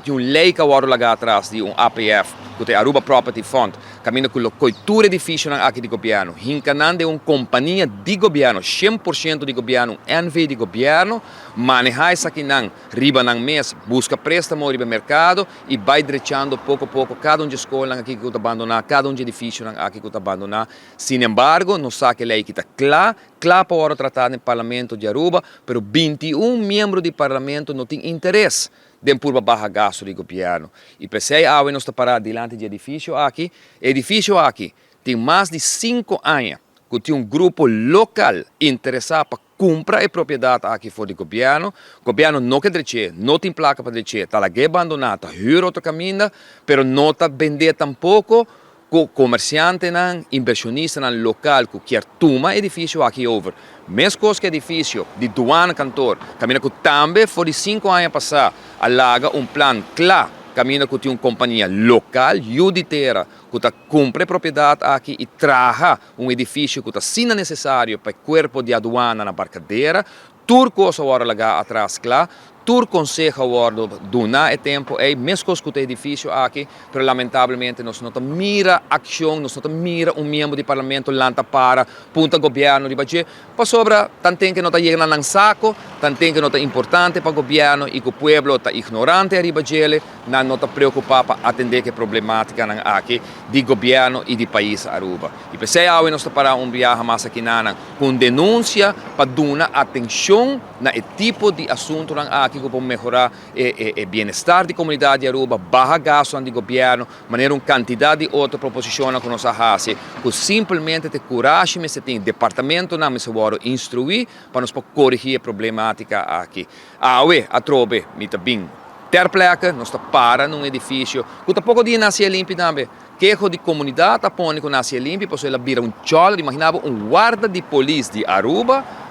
Tin un ley cu a wordo laga atras di un APF, cu ta Aruba Property Fund, caminda cu lo coy tur edificionan aki di gobierno, hinca nan den un compania di gobierno, 100% di gobierno, un NV di gobierno, maneha esakinan riba nan mes, busca prestamo riba mercado y bay drechando poco poco cada un di e scolnan aki cu ta abandona, cada un di e edificionan aki cu ta abandona. Sinembargo, nos sa cu e ley aki ta cla, cla pa wordo trata den Parlamento di Aruba, pero 21 miembro di Parlamento no tin interes den purba baha gasto di gobierno. Y pesey awe nos ta para dilanti di edificio aki. Edificio aki tin mas di 5 aña cu tin un grupo local interesa pa cumpra e propiedad aki for di gobierno. Gobierno no ke dreche, no tin placa pa dreche, ta lag'e abandona, ta huur otro caminda, pero no ta bende tampoco cu comerciantenan, inversionistanan local cu kier tuma edificio aki over. Mescos cu edificio di Douane Kantoor, caminda cu tambe for di 5 aña pasa a laga un plan cla, caminda cu tin un compania local, yiu di tera, cu ta cumpra e propiedad aki y traha un edificio cu ta asina necesario pa e cuerpo di aduana na Barcadera. Tur cos a wordo laga atras cla, tur conseho a wordo duna e tempo ey, mescos cu ta edificio aki, pero lamentablemente nos no ta mira accion, nos no ta mira un miembro di Parlamento lanta para punta gobierno riba dje, pasobra tanten cu no ta yega na nan saco, tanten cu no ta importante pa gobierno y cu pueblo ta ignorante ariba djele, nan no ta preocupa pa atende cu e problematicanan aki di gobierno y di pais Aruba. Y p'esey awe nos ta para un biaha mas aki nanan cu un denuncia pa duna atencion na e tipo di asuntonan aki cu por mehora e bienestar di comunidad di Aruba, baha gastonan di gobierno, manera un cantidad di otro proposicionnan cu nos a haci, cu simplemente te curashi mester tin, departamentonan mester wordo instrui pa nos por corigi e problematica aki. Awe atrobe mi ta bin ter plekke, nos ta para na un edificio cu ta poco dia naci e limpi tambe. Keho di comunidad a pone cu naci e limpi pasobra el a bira un choler, imagina bo un warda di polis di Aruba,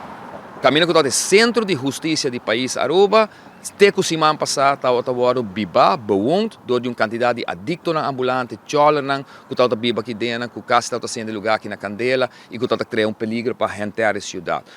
caminda cu tabata e centro di husticia di pais Aruba, te cu siman pasa tabata wordo biba, bewoond, door di un cantidad di adictonan ambulante, cholernan cu tabata biba aki den, cu casi tabata sende lugar aki na candela y cu tabata crea un peligro pa henter e ciudad.